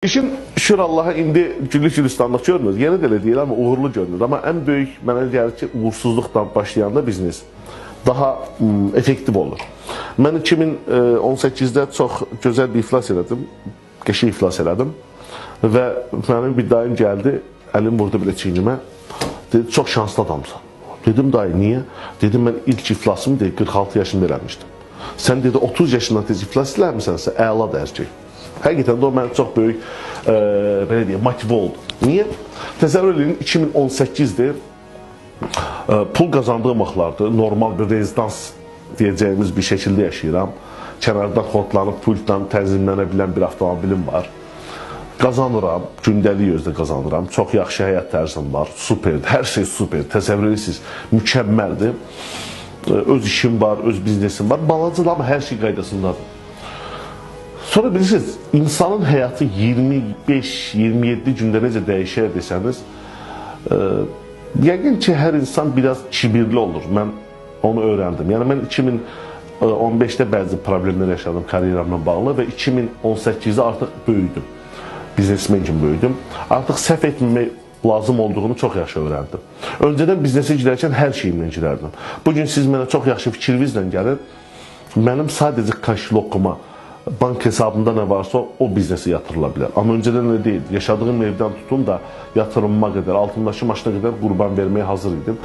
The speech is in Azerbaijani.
İşin şükür Allaha indi güllük gülistanlıq görünür. Yenə də elə deyil, amma uğurlu görünür. Amma ən böyük mənə gəlir ki, uğursuzluqla başlayanda biznes daha effektiv olur. Mən 2018-də çox gözəl bir iflas elədim. Qəşəng iflas elədim. Və mənim bir dayım gəldi, əlim vurdu belə çiynimə. Dedi, çox şanslı adamsan. Dedim, dayı, niyə? Dedim, mən ilk iflasımı dedi, 46 yaşında eləmişdim. Sən dedi, 30 yaşından tez iflas eləmisənsə, əla dərəcə. Həqiqətən də o mənim çox böyük, belə deyim, motiv oldu. Niyə? Təsəvvür edin, 2018-dir. Pul qazandığım vaxtlardır. Normal bir rezidans deyəcəyimiz bir şəkildə yaşayıram. Kənardan xortlanıb pultla tənzimlənə bilən bir avtomobilim var. Qazanıram, gündəlik özdə qazanıram. Çox yaxşı həyat tərzim var. Superdir, hər şey super. Təsəvvür edirsiniz, mükəmməldir. Öz işim var, öz biznesim var. Balacadır, amma hər şey qaydasındadır. Sonra bilirsiniz, insanın həyatı 25-27 gündə necə dəyişər desəniz, yəqin ki, hər insan biraz kibirli olur. Mən onu öyrəndim. Yəni, mən 2015-də bəzi problemlər yaşadım karyeramla bağlı və 2018-də artıq böyüdüm. Biznesmen kimi böyüdüm. Artıq səhv etməmək lazım olduğunu çox yaxşı öyrəndim. Öncədən biznesə girərkən hər şeyimlə girərdim. Bugün siz mənə çox yaxşı fikrinizlə gəlir, mənim sadəcə kaşlokuma, bank hesabında nə varsa o biznesə yatırıla bilər. Amma öncədən elə deyildi. Yaşadığım evdən tutun da yatırımıma qədər, altındakı maşına qədər qurban verməyə hazır idim.